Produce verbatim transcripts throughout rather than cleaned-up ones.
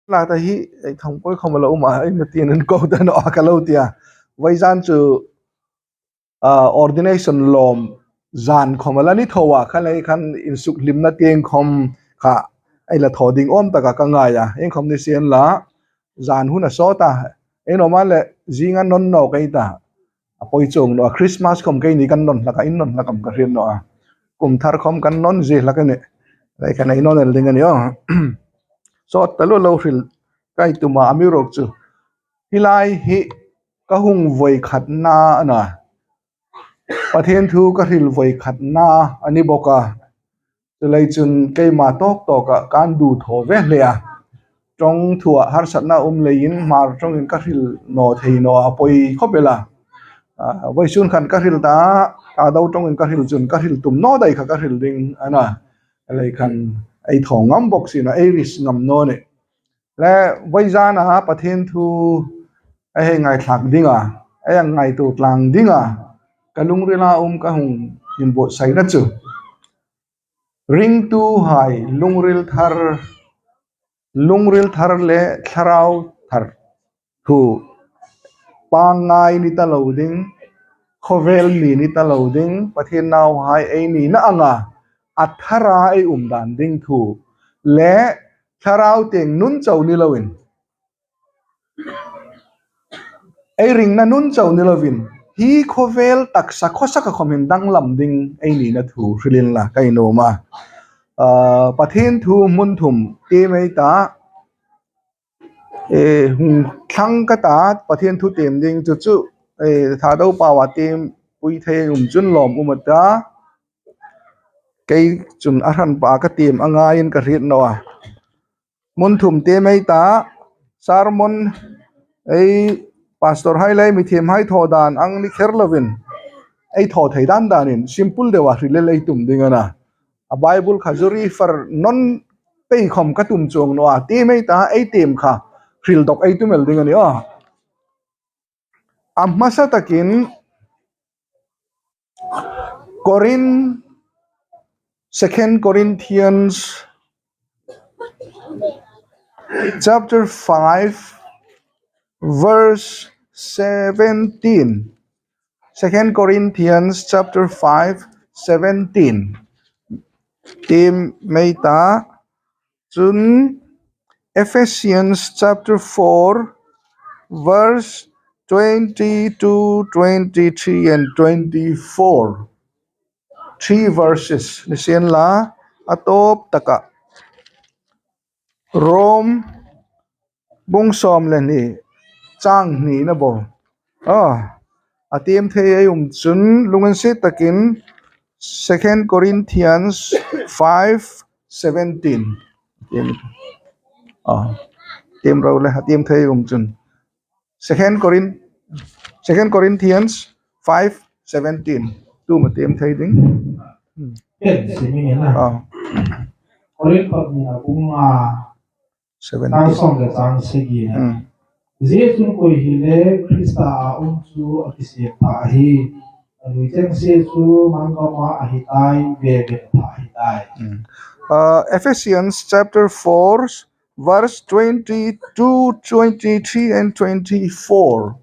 La ta hi, ei thang poi khawm a la um a, ei ma tiin an ko ta naw a ka lo tia. Vawisun chu, a, ordination lawm zan khawm a la ni tho a, kha lei khan insuk hlimna tieng khawm kha ei la thaw ding awm taka ka ngai a. Iengkhawm ni sien la, zan hun a sawt a. Ei naw ma le, zinga nawn naw kei ta. A poi chuong naw a, Christmas khawm keini kan nawn hlak a, in nawn hlak am ka hriet naw a. Kum thar khawm kan nawn zie hlak a nih. Lei khan ei nawn el ding a ni aw. Sawt taluo lo hril ka tum a, amiruokchu hi lai hi ka hung voi khatna a na. Pathien thu ka hril voi khatna a ni bawk a. Chuleiin chun keima tawk tawka kan du thaw ve hle a. Ṭawng thua harsatna um leiin Hmar ṭawngin ka hril naw thei naw a, a poi khawp el a. A, vawisun khan ka hril ta, Thadou ṭawngin ka hril chun ka hril tum naw dai kha ka hril ding a na. Lei khan ei thaw ngam bawk si naw, ei risk ngam naw nih. Le, vawizana Pathien thu ei hei ngaithlak dinga, ei hang ngaituo tlang dinga ka lungrila um ka hung inbuotsaina chu, ringtuhai lungril thar, lungril thar le thlarau thar thu, pangngai ni ta lo ding, khawvel mi ni ta lo ding, Pathien nauhai ei nina anga a thara ei um dan ding thu le thlarau tieng nun chau ni loin, ei ringna nun chau ni loin, hi khawvel taksa khawsaka khawm hin danglam ding ei nina thu hrilin la ka nuom a. A, Pathien thu hmun thum tiem ei ta, e, hung thlang ka ta, Pathien thu tiem ding chu chu, e, Thadou paua tiempui thei um chun lawm um a ta. Kei chun a hranpa ka tiem a ngaiin ka hriet naw a. Hmun thum tiem ei ta, sermon ei pastor hai le mi thiemhai thaw dan ang ni kher loin, ei thaw thei dan danin simple deua hril el ei tum ding a na. A Bible kha zu refer nawn pei khawm ka tum chuong naw a, tiem ei ta, ei tiem kha hril dawk ei tum el ding a ni aw. A hmasa takin Corin-, Second Corinthians chapter five, verse seventeen. Second Corinthians chapter five, seventeen. Tiem ei ta. Chun Ephesians chapter four, verse twenty-two, twenty-three and twenty-four. Three verses. Ni sien la, a tawp taka Rom bung sawm le hni, chang hnina bo. A, a tiem thei ei um chun lunginsiet takin Second Corinthians five seventeen. Tiem, a, tiem ro le, a tiem thei ei um chun. Second Corin-, Second Corinthians five seventeen. Tu ma tiem thei ding. Hmm. Pen si mi na. A. Corinth pahnina bung nga, seventeen. Chang sawm le chang sagi na. Hmm. Zietin koi hi le Krista a um chu a kisiem ta hi. A lui cheng si chu mangkama a hi tai, ve ve ta hi tai. Hmm. Uh, Ephesians chapter four, verse twenty-two, twenty-three and twenty-four.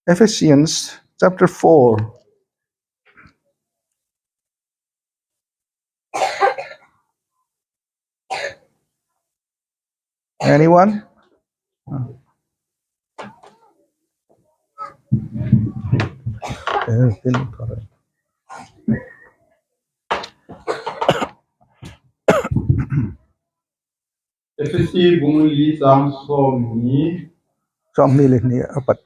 Ephesians chapter four. Anyone? Ephesi bung li chang sawmhni. Sawmhni le hni a pat.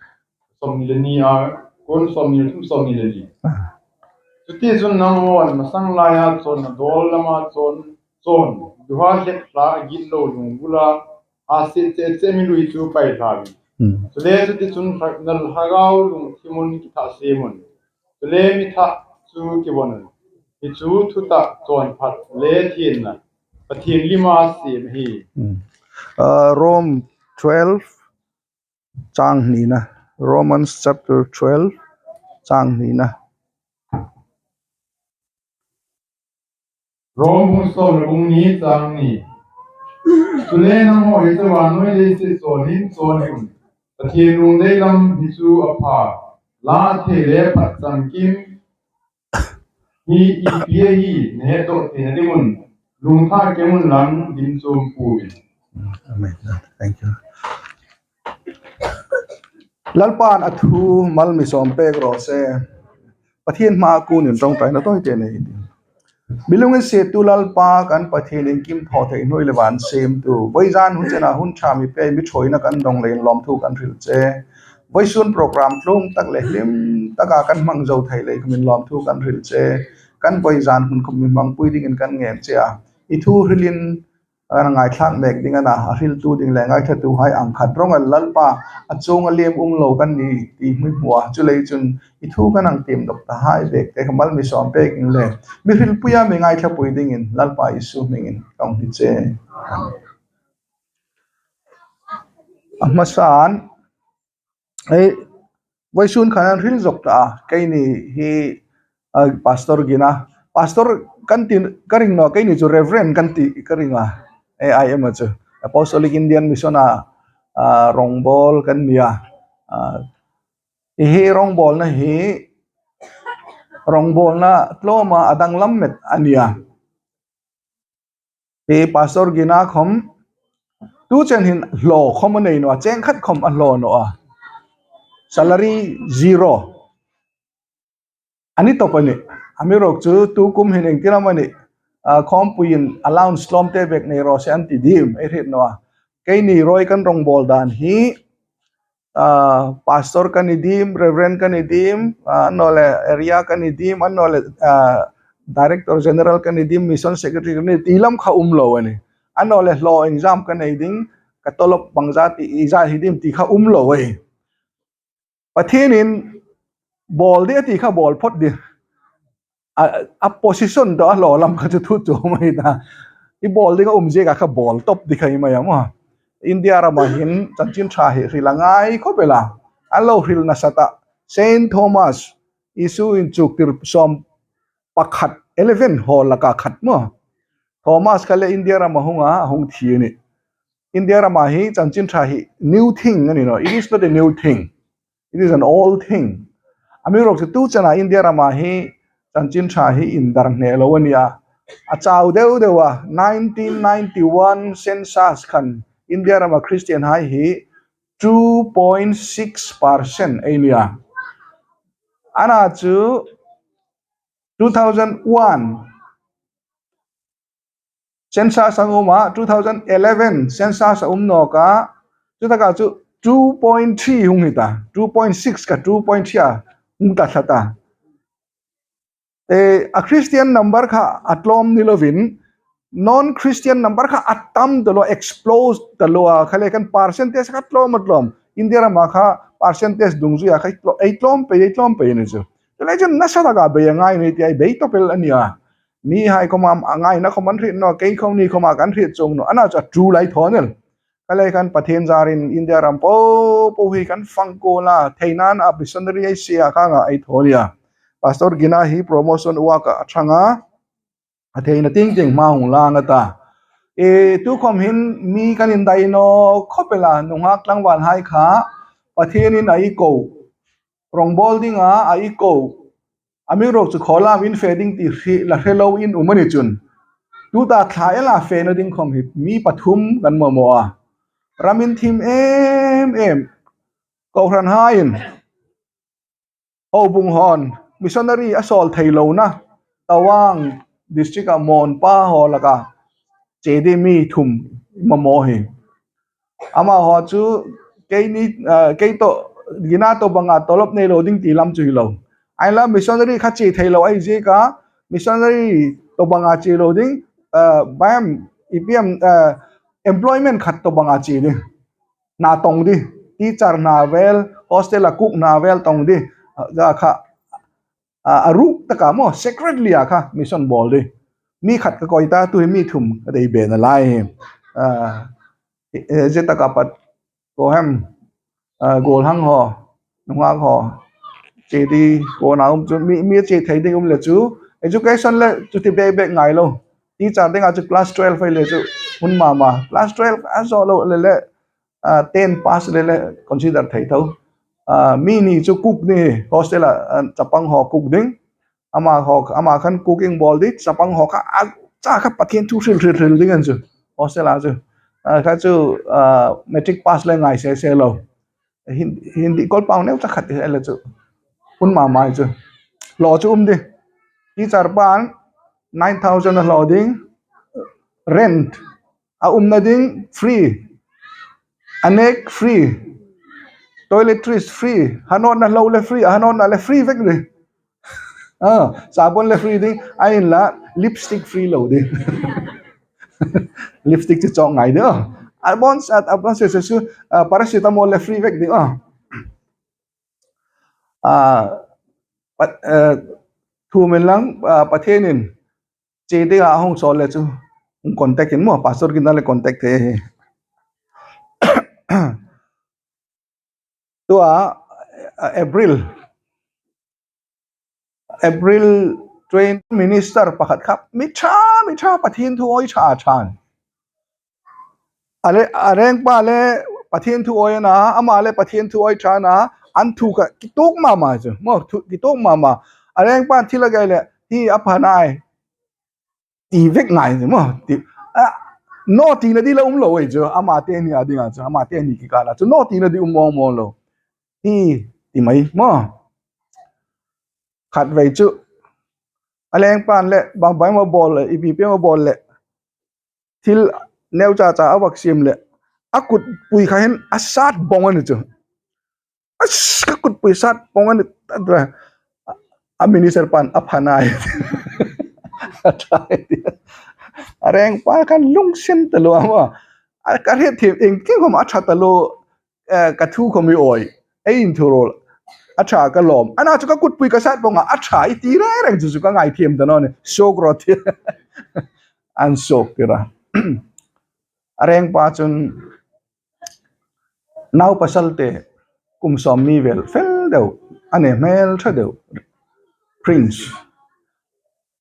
Sawmhni le hni a, kon sawmhni le thum, sawmhni le li. Ah. Chuti chun nangman masang laia chun a dawl lama chun, chun duha hlek hla a gitlo lung bula a se che che mi lui chu pai hla. Hmm. Chule chuti chun nal hagau lungthim un kithah siem un. Chule mi thah chu kivon un. Hi chu thutak chawnphat le thienna Pathien lima siem hi. Hmm. Uh, Rome twelve, chang hnina. Romans chapter twelve, chang hnina. Rom bung sawm le bung hni chang hni. Chule nangho hi chu vannoi leiset chawnin chawn ni un. Pathien lungdei lam hi chu a pha. La thei le phat changkim hi ipi a hi ne to ti na ding un. Lungtha ke un lang din chum pu. Amen. Thank you. Lalpan a thu mal mi sawm pek raw se. Pathien hmaa kunin ṭawngṭaina tawite nei. Mi lunginsiettu Lalpa kan Pathien, iengkim thaw thei hnuoi le van siemtu. Vawizan hun chena hun ṭha mi pei mi ṭhuoina kan dawng leiin lawmthu kan hril che. Vawisun program tlung tak le hlim taka kan hmang zo thei lei khawmin lawmthu kan hril che. Kan vawizan hun khawm mi hmangpui dingin kan ngen che a. I thu hrilin a ngaithlak mek ding a na, a hriltu ding le ngaithlatuhai ang khat rawng el Lalpa, a chunga liem um lo kan ni ti hmu hmu a. Chuleiin chun i thu kan hang tiem dawk tahai bek te khawm mal mi sawm pek in le mi hrilpuia mi ngaithlapui dingin Lalpa Isu hmingin kan hni che. A hmasan, ei, vawisun khan an hril zawk ta a, keini hi, a, Pastor Gina. Pastor kan ti ka ring naw, keini chu Reverend kan ti ka ring a. A I M a chu. Apostolic Indian Mission a, a, rawngbawl kan ni a. A, hi hi rawngbawlna hi, rawngbawlna tlawma a danglam met a ni a. Hi Pastor Gina khawm, tu chen hin hlaw khawm a nei naw a, cheng khat khawm a hlaw naw a. Salary zero. A ni tawp a nih. Amiruokchu tu kum hin iengtin am a nih, a, khawmpuiin allowance tlawmte bek nei raw se an ti dim, ei hriet naw a. Keini ruoi kan rawngbawl dan hi, a, Pastor ka ni dim, Reverend ka ni dim, a, annawleh area ka ni dim, annawleh, a, Director General ka ni dim, Mission Secretary ka ni dim, ti lam kha um lo a nih. Annawleh hlaw exam ka nei ding, ka tawlop bangza ti, iengzat hi dim ti kha um lo a nih. Pathienin bawl ding a ti kha bawl phawt ding. A, a position dawng a hlaw lam kha chu thu chu mai ta. I bawl ding a um ziek a kha bawl tawp ding kha i hmang a maw. India rama hin chanchin ṭha hi hril a ngai khawp el a. A lo hril nasa ta. Saint Thomas, Isu inchuktir sawm pakhat, eleven haw laka khat maw. Thomas kha le India rama hung a, a hung thi a nih. India rama hi chanchin ṭha hi new thing a ni naw. It is not a new thing. It is an old thing. Amiruokchu tu chena India rama hi chanchin ṭha hi indar hne lo a ni a. A chau deu deu a, nineteen ninety-one census khan India rama Christian hai hi two point six percent ei ni a. Ana chu two thousand one census a um a, two thousand eleven census a um nawk a, chutaka chu two point three hung hi ta, two point six kha two point three a hung ta thla ta. E, a Christian number kha a tlawm ni lovin, non-Christian number kha a tam ta lo, explode ta lo a, kha le kan percentage kha tlawm a tlawm. India rama kha percentage dungzuia kha ei tlawm pei, ei tlawm pei ni chu. Chuleiin chun nasa taka bei a ngai ni ti ei bei tawp el a ni a. Mihai khawma a ngaina khawm an hriet naw, kei khawm ni khawma kan hriet chuong naw, ana chu a ṭul ei thaw nawh. Kha le kan Pathien zarin India ram po po hi kan fang kuol a, thei nan a missionary ei sie a kha nga ei thaw nia. Pastor Gina hi promotion uak a ṭhang a, a theina ting ting hma hung lang a ta. E, tu khawm hin mi kan indai naw khawp el a, nunghak tlangvalhai kha Pathienin a i ko, rawngbawl dinga a i ko, amiruokchu khawlam in fe ding ti hre, la hre loin um a ni chun, tuta thla ela fena ding khawm hi mi pathum kan mamaw a. Ram in thim em em, kohranhaiin, houbung haw'n missionary a sawl thei lona, Tawang district-a Monpa haw laka che ding mi thum mamaw hi. Amahaw chu keini, ah, kei tawh, Gina tawbanga tawlop nei lo ding ti lam chu hi lo. Ain la missionary kha che thei lo ei zieka, missionary tawbanga che lo ding, ah, bang, ipi am, ah, employment khat tawbanga che ding. Hna tawng ding, teacher hna vel, hostel-a cook hna vel tawng ding, ah, kha, a, a ruk taka maw, secretly-a kha mission bawl ding. Mi khat ka koi ta, tu hi mi thum ka dei be na lai hi. A, e, e, ze taka pat, ko hem, a, goal hang haw, nunghak haw, che ding, ko na um chu, mi, mi che thei ding um le chu, education le chu ti bek bek ngai lo. Teacher dinga chu class twelve ei le chu, Hun mama. Class twelve a zo lo le le, ah, ten pass le le consider thei tho. Ah, mi ni chu cook ni, hostel a, ah, chapang ho cook ding. Ama ho, ama khan cooking bawl ding, chapang ho kha, a, cha kha Pathien thu hril, hril, hril ding an chu. Hostel a chu. Ah, kha chu, ah, matric pass le ngai se, se lo. Hin, Hindi kol pau neu cha khat ti le chu. Hun mama chu. Lo chu um ding. Teacher pan nine thousand a lo ding. Rent. A umna ding free. A nek free. Toiletries free. Hanawtna lo le free. A hanawtna le free vek ni. Ah, sabon le free ding. A inla lipstick free lo ding. Lipstick chu chawk ngai ding. A bon sat, a bon se se su, ah, paracetamol le free vek ding. Ah. Ah, pat, eh, thu min lang, ah, Pathienin che ding a hung sawl le chu. Hung contact in maw, pastor kin le contact thei. Tua, ah, April. April twenty minister pakhat kha. Mi ṭha, mi ṭha, Pathien thu awi ṭha ṭha. A le, a rengpa le Pathien thu awi a na, ama le Pathien thu awi ṭha a na, an thu kha kituok mama chu. Maw, thu, kituok mama. A rengpa thil a gei le, hi a pha nai. Ti vek ngai ni maw. Ti, a, no tina ding la um lo ei chu. Ama te ni a ding a chu. Ama te ni ki kala chu. No tina ding um mawng mawng lo. Hi, ti mai maw. Khat vei chu. A lengpan le, bang bang ma bawl le, ipi pe ma bawl le. Thil neu cha cha a vak siem le. A kutpui kha hin a sat bong a ni chu. A s-, ka kutpui sat pawng a ni ta dra. A minister pan a pha nai. A rengpa khan lungsen ta lo ama. A ka hriet thiem ieng khom a ṭha ta lo, eh, ka thu khom i awi. Ei inthurol. A ṭha ka lawm. Ana chu ka kutpui ka sat pawng a, a ṭha i ti reng reng chu chu ka ngai thiem ta naw ni. Suok rawh ti. An suok tira. A rengpa chun Nau pasal te kum sawm mi vel fel deu, a ne hmel ṭha deu, Prince.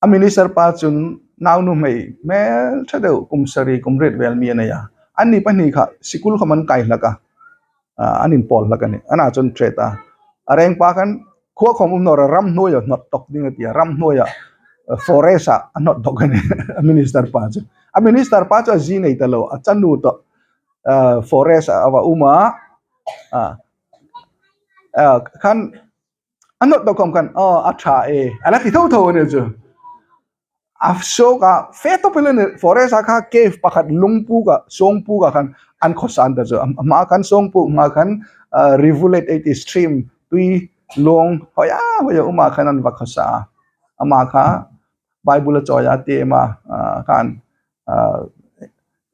A minister pa chun nau nuhmei hmel ṭha deu, kum sari, kum riet vel mi a nei a. Anni pahni kha sikul khom an kai hlak a, a, an inpawl hlak a nih. Ana chun ṭhe ta. A rengpa khan khuo khom um naw ra, ram hnuoia hnawt tawk ding a ti a, ram hnuoia, eh, forest-a a hnawt tawk a nih. A minister pa chu. A minister pa chu a zi nei ta lo, a chanu tawh, eh, forest-a a va um a. A, a, khan, a hnawt tawk khom khan, "Aw, a ṭha e," a la ti tho tho a nih chu. A suok a, fe tawp el a nih, forest-a kha cave pakhat lungpuk a, sawngpuk a khan an khawsa an ta chu. Am-, ama khan sawngpuk, ama khan, ah, rivulet ei ti stream, tui luong, hoi a, hoi a, um a khan an va khawsa a. Ama kha Bible a chawi a ti ama, ah, khan, ah,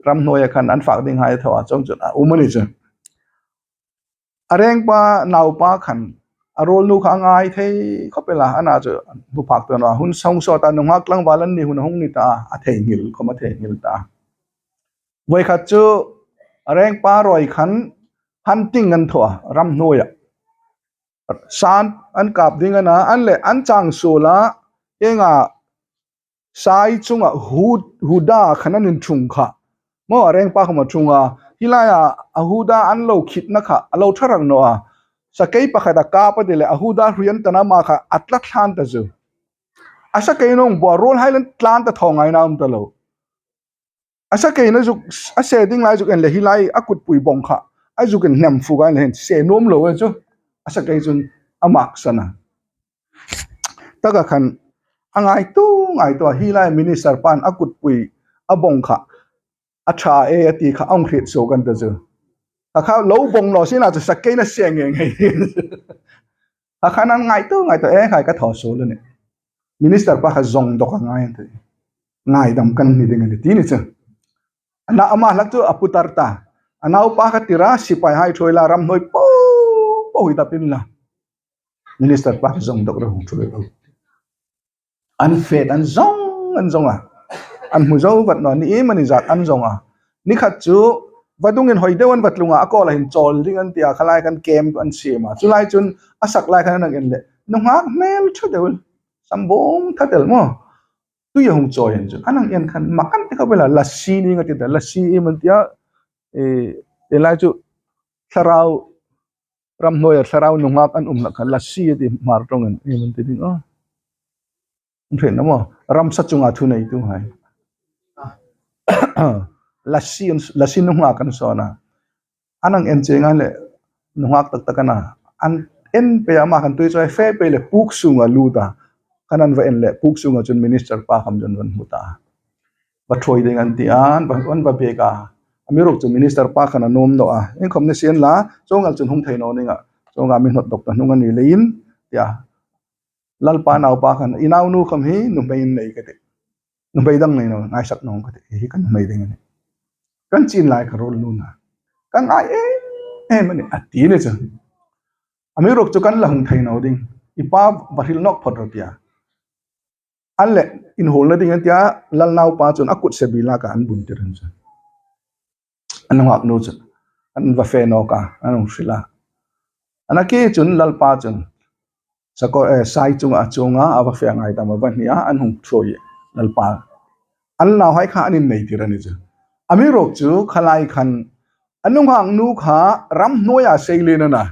ram hnuoia khan an fak ding hai thaw a, chuong chu a um a nih chu. A rengpa naupa khan a ruolnu kha a ngai thei khawp el a, ana chu hmu phak ta naw a, hun sawng sawt a, nunghak tlangval an ni hun a hung ni ta a, a theinghil khom a theinghil ta. Voi khat chu a rengpa ruoi khan hunting an thaw a, ram hnuoia. San an kap ding a na, an le an chang suol a, ienga sai chunga hu-, huda khan an inṭhung kha. Maw, a rengpa khom a ṭhung a. Hi laia a huda an lo khitna kha a lo ṭha rak naw a. Sakei pakhat a kap a ti le, a huda hrui an ta na, ama kha a tla tlan ta chu. A sakei nung bo a ruol hai lan tlan ta thaw ngaina um ta lo. A sakeina zuk, a se ding lai zuk en le hi lai a kutpui bawng kha. A zuk en hnem fuk a en le hin se nuom lo a chu. A sakei chun a maksan a. Taka khan a ngaituo, ngaituo a, hi lai minister pan a kutpui a bawng kha a ṭha e a ti kha a hung hriet suok an ta chu. Kha kha lo bawng naw sien a chu sakeina se nge nge. Kha khan an ngaituo, ngaituo, e khai ka thaw suol a nih. Minister pa kha zawng dawk a ngai an ta. Ngaidam kan ni ding a nih ti ni chu. Ana ama hlak chu a putar ta. A naupa kha tira sipai hai ṭhuoi la ram hnuoi po po hi ta pin la. Minister pa zawng dawk ro hung ṭhuoi ro. An fe, an zawng, an zawng a. An hmu zo vat naw, ni iemani zat an zawng a. Ni khat chu vadungin hoi deu an va tlung a, a kawla hin chawl ding an ti a, kha lai khan camp an siem a. Chu lai chun a sak lai khan an hang en le. Nunghak hmel ṭha deu, sambawm ṭha deu maw. Tuia hung chawi an chu. An hang en khan mak an ti kha bela, lassi ni nga ti ta, lassi iem an tia, e, e lai chu thlarau, ramhnuoia thlarau nunghak an um hlak kha, lassi a ti Hmar ṭawng an, iem an ti ding aw. Hriet na maw, ramsa chunga thuneitu hai. Lassi an, lassi nunghak an sawn a. An hang en che ngan le, nunghak tak tak a na. An en pei a, ama khan tui chawi fe pei le puk sunga lut a. Khan an va en le, puk sunga chun minister pa khom chun va hmu ta. Va ṭhuoi ding an ti a, an va, an va biek a. Amiruokchu minister pa khan a nuom naw a. Iengkhom ni sien la, chuong ang chun hung thei naw ning a. Chuong ang mi hnawt dawk ta hnung a ni leiin, tia. Lalpa naupa khan, "I naunu khom hi nuhmei in nei ka tih. Nuhmei dang nei naw, ngaisak naw ka tih. Hi ka nuhmei ding a nih." Kan chin lai ka ruol nun a. Ka ngai em em a nih, a ti ni chu. Amiruokchu kan la hung thei naw ding. I pa va hril nawk phawt rawh, tia. An le, inhuolna ding an tia, lal naupa chun a kut se bi lak a an bun tir an chu. An nunghak nu chu an va fe nawk a, an hung hril a. A nakie chun lalpa chun sako, eh, sai chunga a chuong a, a va fe a ngai tam a va hni a, an hung ṭhuoi lalpa. An nauhai kha an innei tir a ni chu. Amiruokchu kha lai khan a nunghak nu kha ramhnuoia seilien a na.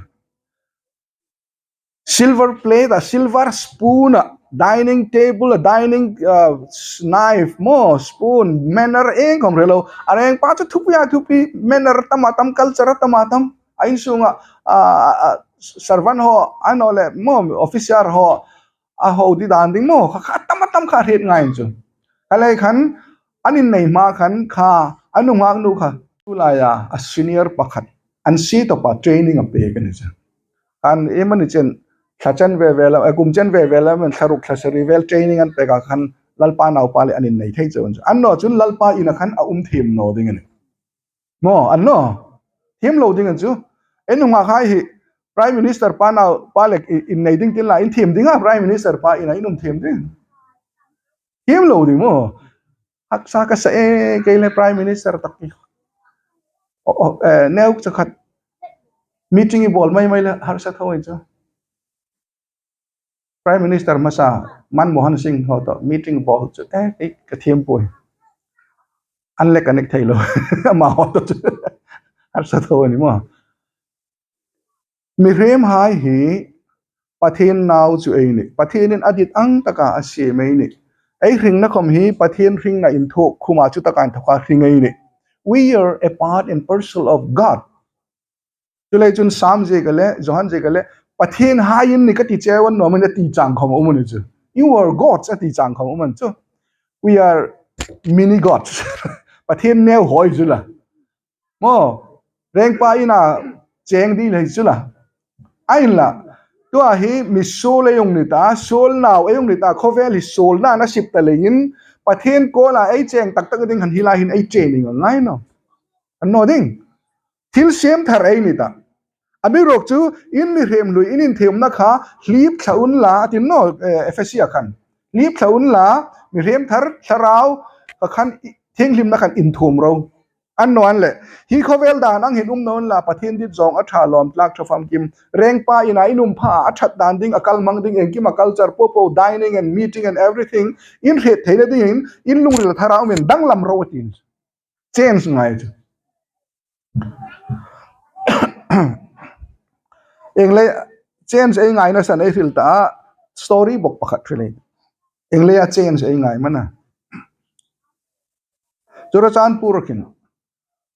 Silver plate a, silver spoon a, dining table a, dining, uh, knife maw, spoon, manner iengkhom hre lo. A rengpa chu thupui a thupui, manner tam a tam, culture tam a tam. A insunga, a, a, a, servant ho, a naw le maw, officer ho, a ho di dan ding maw, kha, kha tam a tam kha hriet ngai chu. Kha lai khan, an innei hma khan kha, a nunghak nu kha, tu laia, a senior pakhat, an si tawpa training a pek a ni chu. Khan iem a ni chen, thla chen ve ve la, a kum chen ve ve la, man thla ruk thla sari vel training an pek a khan, lalpa naupa le an innei thei cheu an chu. An naw chun lalpa ina khan a um thiem naw ding a nih. Maw, an naw. Thiem lo ding an chu. Ei nunghak hai hi, Prime Minister pa nau, pa le i-, innei ding ti la, in thiem ding a, Prime Minister pa ina in um thiem ding. Thiem lo ding maw. Haksa ka sa e, kei le Prime Minister tak ti. O, o, eh, neu cha khat. Meeting i bawl mai mai le, harsa tho ei chu. Prime Minister hmasa, Manmohan Singh ho tawh meeting bawl chu, eh, eh, ka thiem pui. An le ka nek thei lo. Ama ho tawh chu. Harsa tho ni maw. Mihriem hai hi Pathien nau chu ei nih. Pathienin a dit ang taka a siem ei nih. Ei hringna khom hi Pathien hringna inthawk khuma chu taka inthawka hring ei nih. We are a part and parcel of God. Chuleiin chun Sam ziek a le, Johan ziek a le, Pathien hai in ni ka ti cheu an nuom a ni ti chang khom a um a ni chu. You are gods a ti chang khom a um a ni chu. We are mini gods. Pathien neu hai chu la. Maw, rengpa ina cheng di lei chu la. A inla. Tua hi mi suol ei hung ni ta, suol nau ei hung ni ta, khawvel hi suolna a sip ta leiin, Pathien kuoma ei cheng tak tak ding khan hi lai hin ei training a ngai naw. An naw ding. Thil siem thar ei ni ta. Amiruokchu, in mihriem hlui, in inthiemna kha, hlip thla unla, a ti naw, eh, Efesi a khan. Hlip thla unla, mihriem thar, thlarau, kha khan, i-, thienghlimna khan inthuom ro. An naw an le. Hi khawvel dan ang hin um naw unla, Pathien dit zawng a ṭha lawm tlak ṭha famkim. Rengpa ina in um pha, a ṭhat dan ding, a kal mang ding, engkim a culture po po, dining and meeting and everything. In hriet theina dingin, in lungril thlarau min danglam ro a ti. Change ngai chu. Ieng leia change ei ngaina san ei hril ta a, story bok pakhat hril ei. Ieng leia change ei ngai am a na. Churachandpur khin.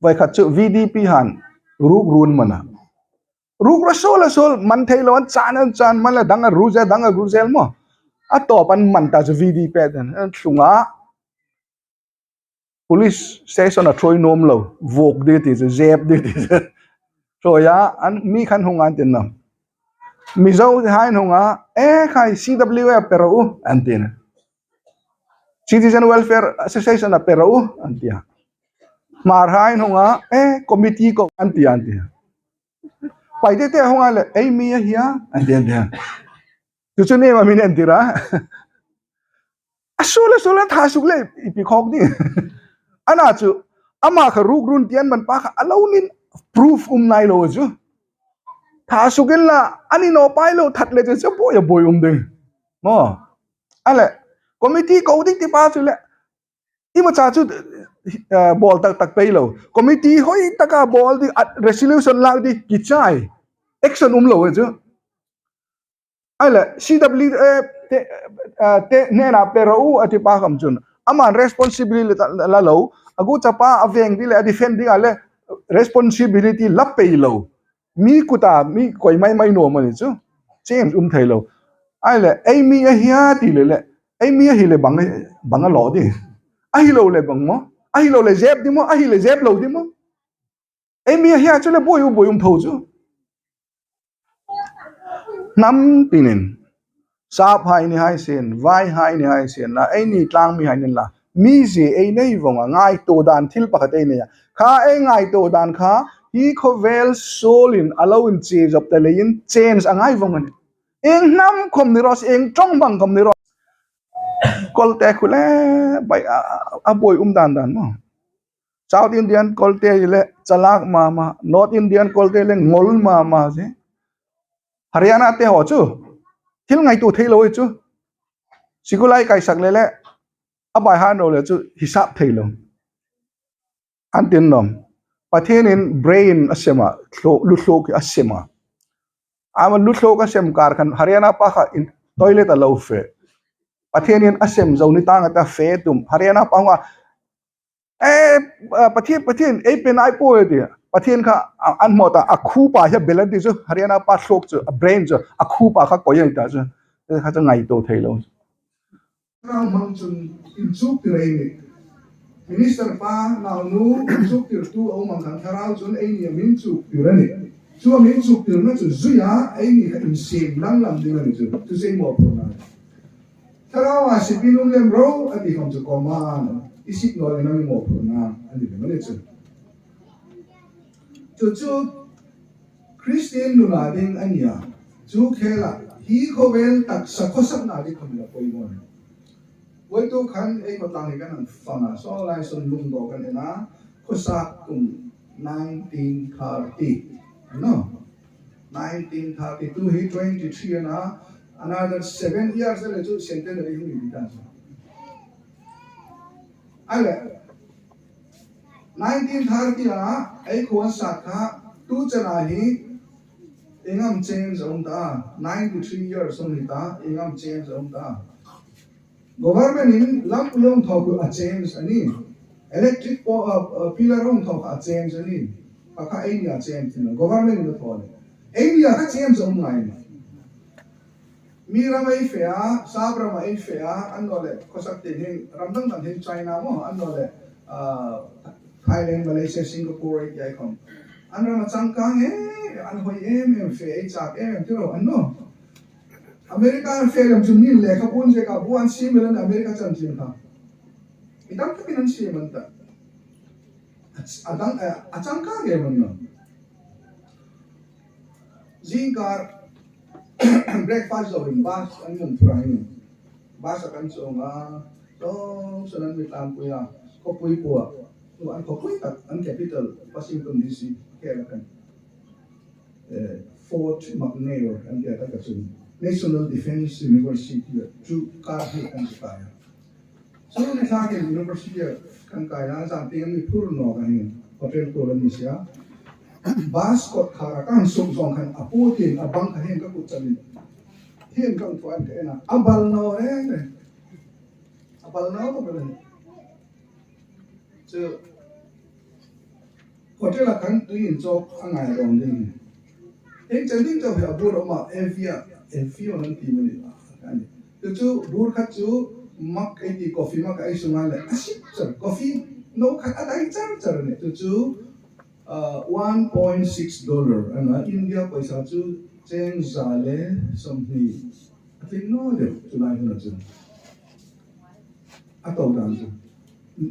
Voi khat chu V D P han rukrun man a. Rukra suol a suol man thei lo an chan an chan man la dang a ru zel, dang a ru zel maw. A tawp an man ta chu V D P ten. An tlung a. Police station a ṭhuoi nuom lo, vuok di ti chu, zep di ti chu. Ṭhuoi a, an mi khan hung an ti naw. Mizo hai hung a, "Eh, khai C W A pe ro u," an ti naw. "Citizen Welfare Association a pe ro u," an ti a. Hmar hai hung a, "Eh, committee ko," an ti, an ti. Paite te hung a le, "Ei mi a hia," an ti, an ti. Chu chu ni ma min an ti ra. A suol a suol a tha suk le, i pi khawk ding. A na chu, ama kha rukrun ti an man pa kha, a lo nin proof um nai lo chu. Tha suk inla, a ni naw pai lo, that le chu, chu buoi a buoi um ding. Maw. A le, Committee ko ding ti pa chu le, imacha chu, eh, bawl tak tak pei lo. Committee hoi taka bawl ding, a, resolution lak ding, kichai. Action um lo chu. Ai le, C W A te, eh, te hnena pe ro u a ti pa khom chun, aman responsibility la, la lo, a guchapa a veng ding le, a defend ding a le, responsibility la pei lo. Mi kuta, mi koi mai mai nuom a ni chu. Change um thei lo. Ai le, ei mi a hia ti le le, ei mi a hi le bang, bang a lo ding. A hi lo le bang maw? A hi lo le zep ding maw? A hi le zep lo ding maw? Ei mi a hia chu le buoi u buoi um tho chu. Hnam tinin. Sap hai ni hai sien, vai hai ni hai sien la, ei ni tlang mi hai ni la. Mi zie ei nei vong a, ngaituo dan thil pakhat ei nei a. Kha ei ngaituo dan kha, hi khawvel suolin a lo inchie zop ta leiin change a ngai vong a nih. Ieng hnam khom ni raw se, ieng ṭawng bang khom ni raw se. Kolte khu le, bai a, a, a buoi um dan dan maw. South Indian kolte le chalak mama, North Indian kolte le ngol mama si. Haryana te ho chu, thil ngaituo thei lo chu. Sikulai kaisak le le, a bai han ro le chu, hisap thei lo. An tin nom. Pathienin brain a sem a, thlo-, lu thluk a sem a. Ama lu thluk a sem kar khan Haryana pa kha in toilet a lo fe. Pathienin a sem zo ni tang a ta fe tum. Haryana pa nga, eh, eh, Pathien, Pathien, ei pe nai po e ti. Pathien kha a, an mo ta a khu pa hi a belan ti chu, Haryana pa thluk chu, a brain chu, a khu pa kha koi a ta chu. Kha chu ngaituo thei lo. Thlarau hmang chun inchuktir ei ni. Minister pa, naunu, inchuktirtu a um ang khan Thlarau chun ei ni a min chuktir a nih. Chu a min chuktirna chu zuia ei ni kha insiem danglam ding a ni chu. Chu chu ei mawphurna. Thlarau a sipin um lem ro a ti khom chu command. I sip naw leh a mi mawphurna a ni lem a ni chu. Chu chu Kristien nuna ding a nia. Chu khela hi khawvel taksa khawsakna ding khom la poimaw. Voituk khan ei khawtlang hi kan hang fang a, saw lai saw lungdaw kan en a, khawsak kum nineteen thirty. No? Nineteen thirty-two hi twenty-three a na, another seven years le chu centenary hung ni ta. Ale, nineteen thirty a, ei khuo sak kha, tu chena hi, ieng am change a um ta, ninety-three years a ni ta, ieng am change a um ta. Government in lampui hung thaw khu a change a nih. Electric po-, uh, uh, pillar hung thaw kha a change a nih. Kha kha ei ni a change a nih. Government in a thaw a nih. Ei ni a kha change a um ngai a nih. Mi ram ei fe a, sap ram ei fe a, annawleh, khawsak te hin, ram dang dang hin China maw, annawleh, ah, Thailand, Malaysia, Singapore, ei ti khom. An ram a changkang e, an hoi em em fe, ei chak em em ti ro, an no. America an fe lem chun nin lekhabu an ziek a, bu an siem el an America chanchin kha. I tam takin an siem an ta. A, a dang, a, a changkang e man no. Zingkar breakfast zo in bus an hung thura hin. Bus a kan chuong a, tawng saw an mi tlangpui a, khawpui pua. Tu an khawpui tak, an capital, Washington D C, khela kan. Eh, Fort McNair, an tia tak a chun. National Defense University, chu kar hi kan kai a. Chu ni thlangin university-a kan kai a, zan tieng mi phur naw ka hin, hotel tur an ni sia. Bus kot khara kan suk zong khan a pu tin a bang ka hin ka kut chanin. Hin kan tuan ka ena, a bal naw reng reng. A bal naw ka bal. Chu hotel-a kan tui inchawk a ngai rawng ding. Heng chen ding chauh hi a bur awm a, Evian, Evian an ti mani a ni. Chu chu bur khat chu mug ei ti coffee mug ei sung a le, a sip char, coffee no khat a dai char char a ni. Chu chu, ah, one point six dollar a na, India paisa chu cheng za le sawmhni. A tling naw deu, chu lai huna chu. A to dan chu.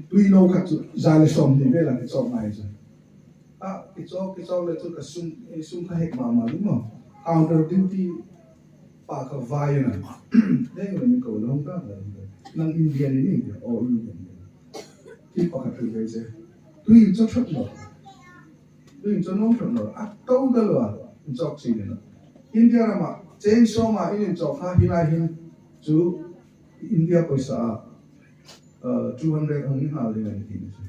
Tui no khat chu, za le sawmhni vela kichawk ngai chu. A, kichawk, kichawk le chu ka sum, eh, sum kha hek mama ni maw. Counter duty pa kha vai na. Deng le mi ko long ta la. Nang Indian ni ni, o Indian ni. Ti pa kha tu ve se. Tui chu chot lo. Tui chu nawm thawt naw, a to ta lo a, inchawk si ni naw. India rama, cheng sawma in inchawk kha hi lai hin chu India poisa a, uh, two hundred hung ni nghal ding a ni ti ni chu.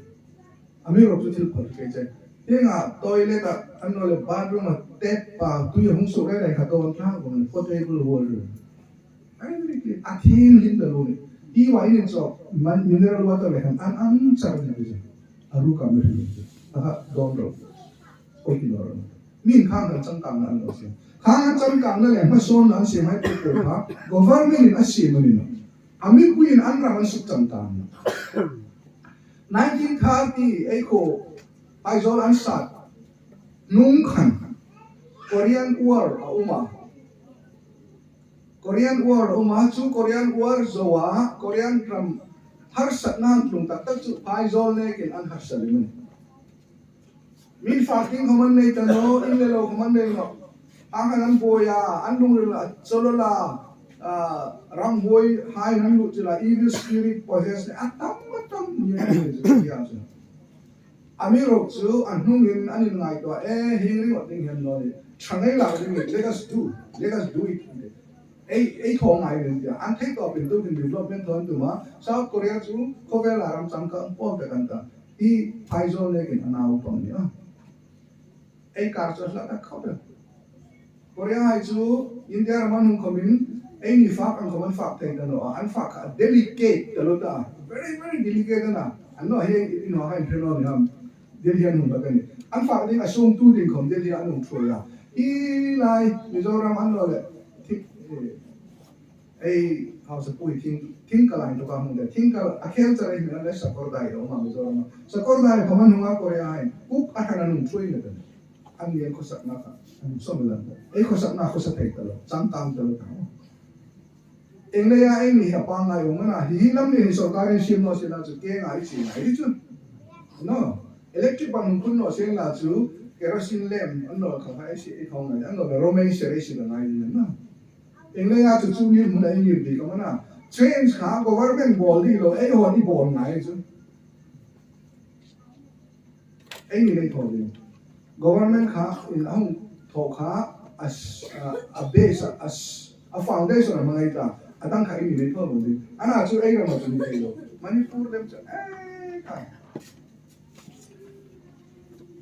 Amiruokchu thil phawt kei che. Hienga toilet a, annawleh bathroom a tap a tui a hung suok reng reng kha dawn tlang vawng, potable water. Ai, very clean. A thienghlim ta lo ni. Iengtin am inchawk, man, mineral water le khan an ang char ni ti chu. A ru ka mi ri chu. Aha, dawn ro. Koi ti naw ro. Mi'n khang khan changkangna an lo siem. Khang khan changkangna le hmasawnna an siem hai po po kha government-in a siem a ni nawh. A mipuiin an ram an suk chang ta a ni nawh. Nineteen thirty, ei khuo Aizawl an sat hnung khan Korean War a um a. Korean War a um a, chu Korean War zoa Korean ram harsatna an tlung tak tak chu Aizawl nekin an harsa lem a nih. Mi'n fak ding khawm an nei ta nawh, in le lo khawm an nei nawh. A khan an buoi a, an lungril a chawlawla, a, ramhuoihai an lut chila, evil spirit possessed, a tam, a tam, ni a ni chu, ti a chu. Amiruokchu, a hnungin an inngaituo a, e, hieng ringawt ding hi a ni naw ni. Ṭha ngei lak ding ni, let us do, let us do it. Ei, ei thaw ngai ring tia. An thei tawpin tukin development thaw an tum a. South Korea chu khawvela ram changkang pawm tak an ta. Hi Aizawl nekin a naupang ni a. Ei kar chu a hla tak khawp el. Koreahai chu India ram an hung khawmin, eini fak ang khawm an fak thei ta naw a. An fak kha delicate ta lo ta. Very, very delicate a na. An naw hi in hawng hai hre naw ni ham. Delhi an hung ta ka ni. An fak ding a sungtu ding khawm Delhi an hung thuoi a. Hi lai Mizoram an lo le. Thi-, eh, Ei, hausa pui thing, thingkal a inthawka hung de. Thingkal, a khel char ei hmel le Sakawrdai a um a Mizoram a. Sakawrdai khawm an hung a Korea hai. Cook a hran an hung thuoi na ta. An ni an khawsakna kha. An sawm lan ta. Ei khawsakna khawsa thei ta lo. Changkang ta lo ta. Ieng leia eini hi a pangngai um a na. Hi, hi lam ni hi sawrkarin siem naw sien la chu keng a ei siem ngai chu. No. Electric bulb hung phun naw sien la chu kerosene lamp an nawl kha kha ei siem, ei thaw ngai. An nawl le romaine ser ei siem ngai ni na. Ieng leia chu chu ngir hmuna ei ngir bik am a na. Change kha government bawl ding lo, ei haw'n ei bawl ngai chu. Eini ei thaw ding. Government kha in a hung thaw kha a s-, a, a base a, a s-, a foundation a hmangai ta. A dang kha eini ei thaw ding. A na chu ei ram a chu ni thei lo. Manipur lem chu, eh, kha.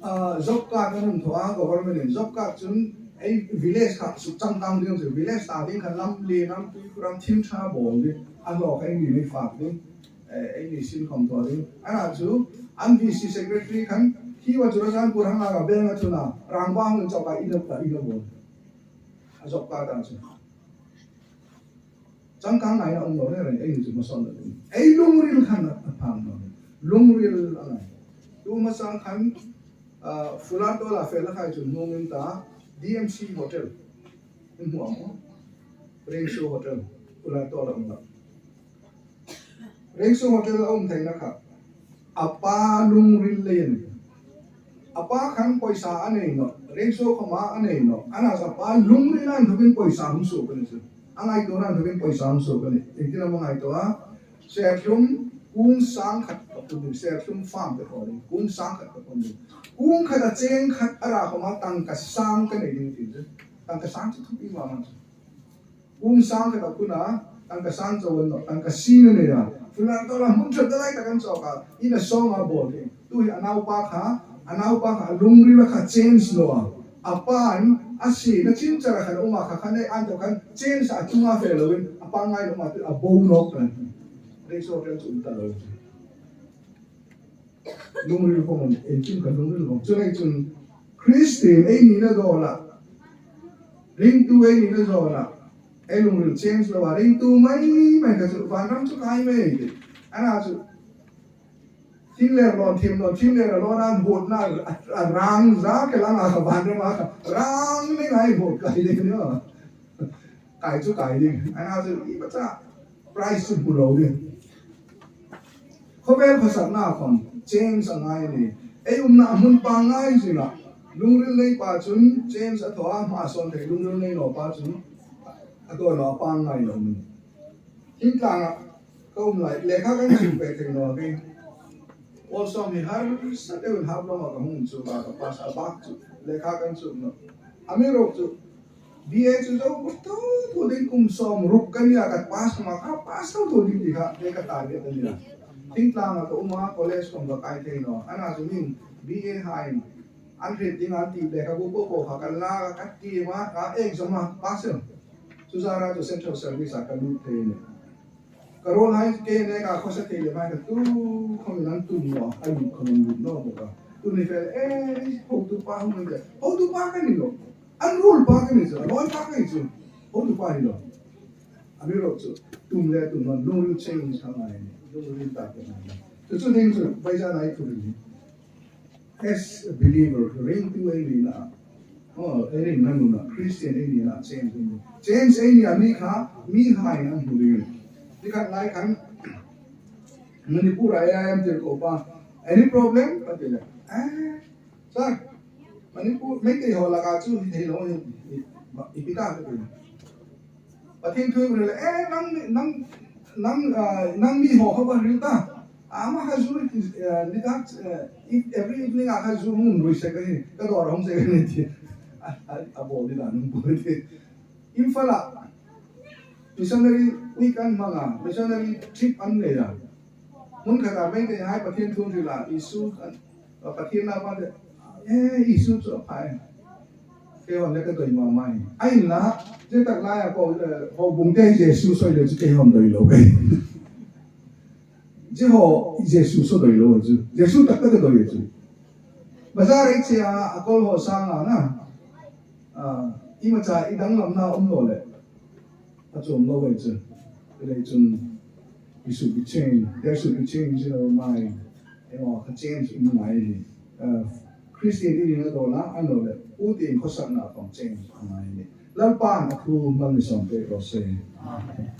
Ah, job card an hung thaw a, government-in job card chun ei village kha suk changkang ding chu, village ta ding kha lam le lam tui khuram thim ṭha bawl ding, a hlawk ei ni ei fak ding, eh, ei ni sin khawm thaw ding. A na chu an V C secretary khan hi wa chu ra san pur hang a ra beng a chun a, rang ba hung chawk a in a, in a bawl. A job card a chu. Changkang ngaina um lo le, ei chu hmasawn lo. Ei lungril khan a phang lo. Lungril a ngai. Tu hmasa khan, ah, Fulartawla fe la khai chu hmung in ta D M C Hotel. In hmu am? Rengso Hotel. Fulartawla um la. Rengso Hotel a um theina kha. A pa lungril leiin. A pa khan poisa a nei nawh. Rengso khawma a nei nawh. A na chu a pa lungrila inthokin poisa hung suok a ni chu. A ngaituona inthokin poisa hung suok a ni. Ieng tin am a ngaituo a? Serthlum kung sang khat ka pun ding. Serthlum farm te khaw ding. Kung sang khat ka pun ding. Kung khat a cheng khat a ra khawma tangka sang ka nei ding ti chu. Tangka sang chu thupi mama chu. Kung sang khat a pun a, tangka sang chau a ni nawh, tangka sing a nei a. Fulartawla hmun ṭhat lai tak an chawk a, in a sawm a bawl ding. Tu hi a naupa kha, a naupa kha a lungrila kha change naw a. A pa'n a sina chin chara khan a um a kha, kha nei an thaw khan change a chunga fe loin, a pangngai lo ma tu a bo nawk kan. Rengso Hotel chu um ta lo. Lungril khawm, ei chun kha lungril khawm. Chuleiin chun Kristien ei nina dawla, ringtu ei nina dawla, ei lungril change lo a, ringtu mai mai kha chu vanram chu kai mai ti. A na chu thingler lawn thim lawn, thingler a lawn an hutna a, a rang za ke langa kha vanram a kha rang ni ngai hut kai ding ni a. Kai chu kai ding. A na chu i pa cha price chu hmu lo ding. Khawvel khawsakna khawm change a ngai a ni. Ei umna hmun pangngai zing a. Lungril nei pa chun change a thaw a, hmasawn thei lungril nei naw pa chun a thaw naw a pangngai lo ni. Thingtlanga ka um lai, lekha kan chim pek thei naw ding. Paul sawm hi harsa deuin hap lawma ka hung chu ka, ka pass a bak chu lekha kan chim naw. Amiruokchu B A chu zo tho tho ding kum sawmruk ka nia ka pass ma ka pass tho tho ding ti kha, kei ka target a nia. Thingtlanga ka um a, college khom ka kai thei naw. Ana chu min B A hai an hriet ding an ti lekhabu po po kha ka la ka ti ma ka exam a pass em. Chu zara chu central service a ka lut thei ni. Ka ruolhai kei ne ka khawsa thei le mai ka tu khom an tum naw, a lut khom an lut naw bawk a. Tu ni fel, eh, hotupa hung ni de. Hotupa ka ni lo. An ruolpa ka ni chu, a ruolpa ka ni chu. Hotupa ni lo. Amiruokchu, tum le tum naw, no you change ka ngai ni. No you ta ka ngai ni. Chu chu ding chu, paisa nai tu ni. As a believer, ringtu ei ni na. Oh, ei ring na nuna, Christian ei ni na, change ei ni. Change ei ni a mi kha, mihai an hmu ding. Ti khat lai khan, Manipur a I I M tir ko pa. Any problem? Ka ti le. Eh, sir, Manipur, Meitei ho laka chu, hi lo, hi, hi, hi, hi, pi ta, ka ti le. Pathien thu hril le, eh, nang, nang, nang, ah, nang mi ho kha ba hril ta. Ama kha zu, eh, ni ta, eh, if every evening a kha zu hung rui se ka hi, ka dawr hung se ka ni ti. A, a, a bo ni ta nung bo ti. Imphal a missionary week an hmang a, missionary trip an nei a. Hmun khat a Meitei hai Pathien thu hril a, Isu an, Pathien la pa de, eh, Isu chu a pha e. Kei hon le ka doi ma ma hi. A inla, ze tak lai a ko, eh, ko bung te Jesu soi le chu kei hon doi lo kei. Ze ho Jesu so doi lo chu. Jesu tak tak doi chu. Bazar ei che a, a kol ho sang a na. Ah, i ma cha i danglamna um lo le. A chuong lo ei chu. Lei chun we should be changed. There should be change in our mind. Emaw kha change um ngai ni. Uh, Christian i ni na dona an lo le. Pu tin khawsakna pang change a ngai ni. Lalpan a thu mal mi sawm pek raw se. Amen.